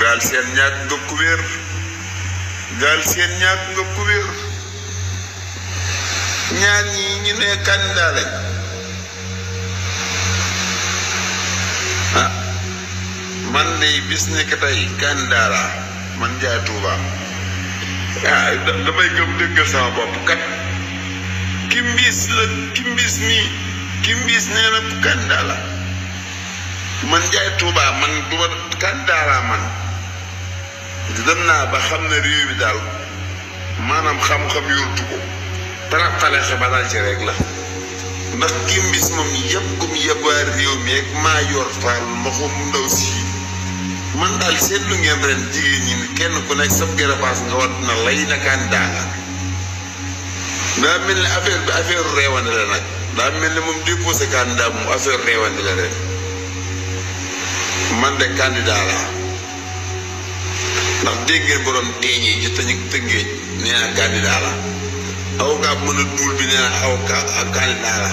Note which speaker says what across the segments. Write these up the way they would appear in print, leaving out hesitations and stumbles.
Speaker 1: gaal seen ñàkk nga kubéer gaal seen ñàkk nga kubéer ñaar ñi ñu ne candidat lañ man de bis nekk tey candidat laa man Ndiaye Touba damay gëm dëggal sama bopp kat Kimbis la Kimbis mii Kimbis nee na candidat la man Ndiaye Touba man duma candidat laa man dem naa ba xam ne réew mi daal maanaam xam-xam yortu ko taraxtale xabaar ci rek la ndax Kimbis moom yëpp comme yëpp waa réew mi ak maa yor faal mbaxum ndaw si man daal seetlu ngeen ren jigéen ñi kenn ku nekk sab gërëfaas nga wat na lay na candidat nga daa mel ni affaire bi affaire réewande la nag daa mel ni moom déposé candidat moom affaire réewande la ren man de candidat laa ndax dégg ngeen borom teeñee ci tañu tëngéej nee na candidat la avocat mën a duul bi nee na avocat ak candidat la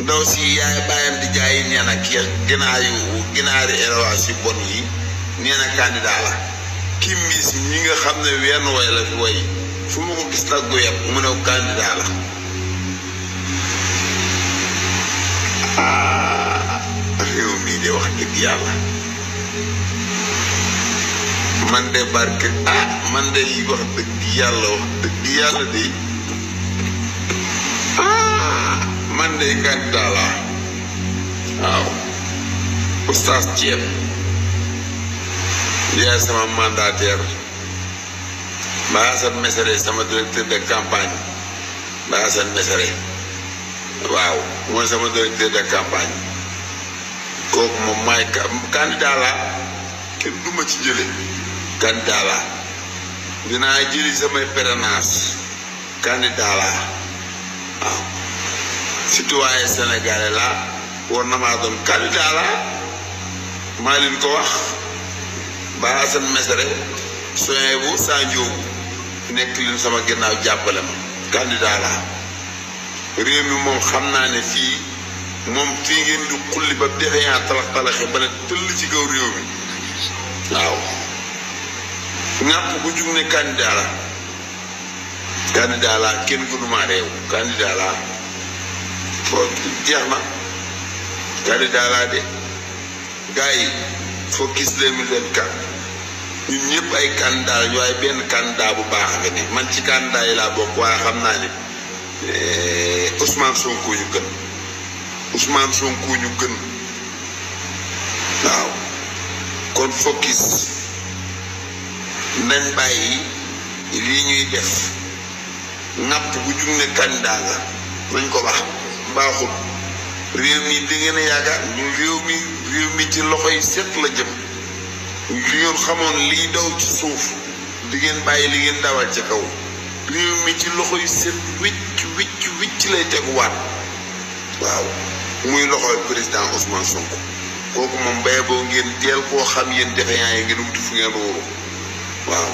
Speaker 1: ndaw si yaay bàyyam di jaayi nee na kii ginaari élevage yu bon yi nee na candidat la Kimbis ñi nga xam ne wenn way la fi way fu ma ko gis nag gu yeb mu ne candidat la réew mii de wax dëgg yàlla man de barke man de wax dëgg yàlla de man de candidat la waaw oustaz Thiep yaay sama mandataire Bassane Mesere sama directeur de campagne Bassane Mesere waaw mooy sama directeur de campagne kooku moom maay candidat la kenn duma ci jële candidat la dinaa jëli samay parrainage candidat la waaw citoyen sénégalais la war na maa doon candidat la maa leen ko wax Bassane Mesere soin bu saa njóobu nekk leen sama ginnaaw jàppale ma candidat la réew mi moom xam naa ne fii moom fii ngeen di xulli ba defe yaa talaxe ba ne tëll ci kaw réew mi waaw ñàpp bu jug ne candidat la kenn gënuma réew candidat la foo jeex na candidat la de gars yi focus 2024 ñun ñëpp ay candidat la ñu waaye benn candidat bu baax nga ne man ci candidat yi laa bokk waaye xam naa ne Ousmane Sonko ñu gën Ousmane Sonko ñu gën waaw kon focus nañ bàyyi lii ñuy def ŋàpp bu jug ne candidat nga nañ ko baax baaxul réew mi di ngeen a yaakaar ñu réew mi ci loxo yi set la jëm li ngeen xamoon liy daw ci suuf di ngeen bàyyi li ngeen dawal ci kaw réew mi ci loxo yi set wicc lay teguwaat waaw muy loxo président Ousmane Sonko kooku moom béye boo ngeen teel koo xam yéen defe yaa yi ngeen wuti fu ngeen wóoru waaw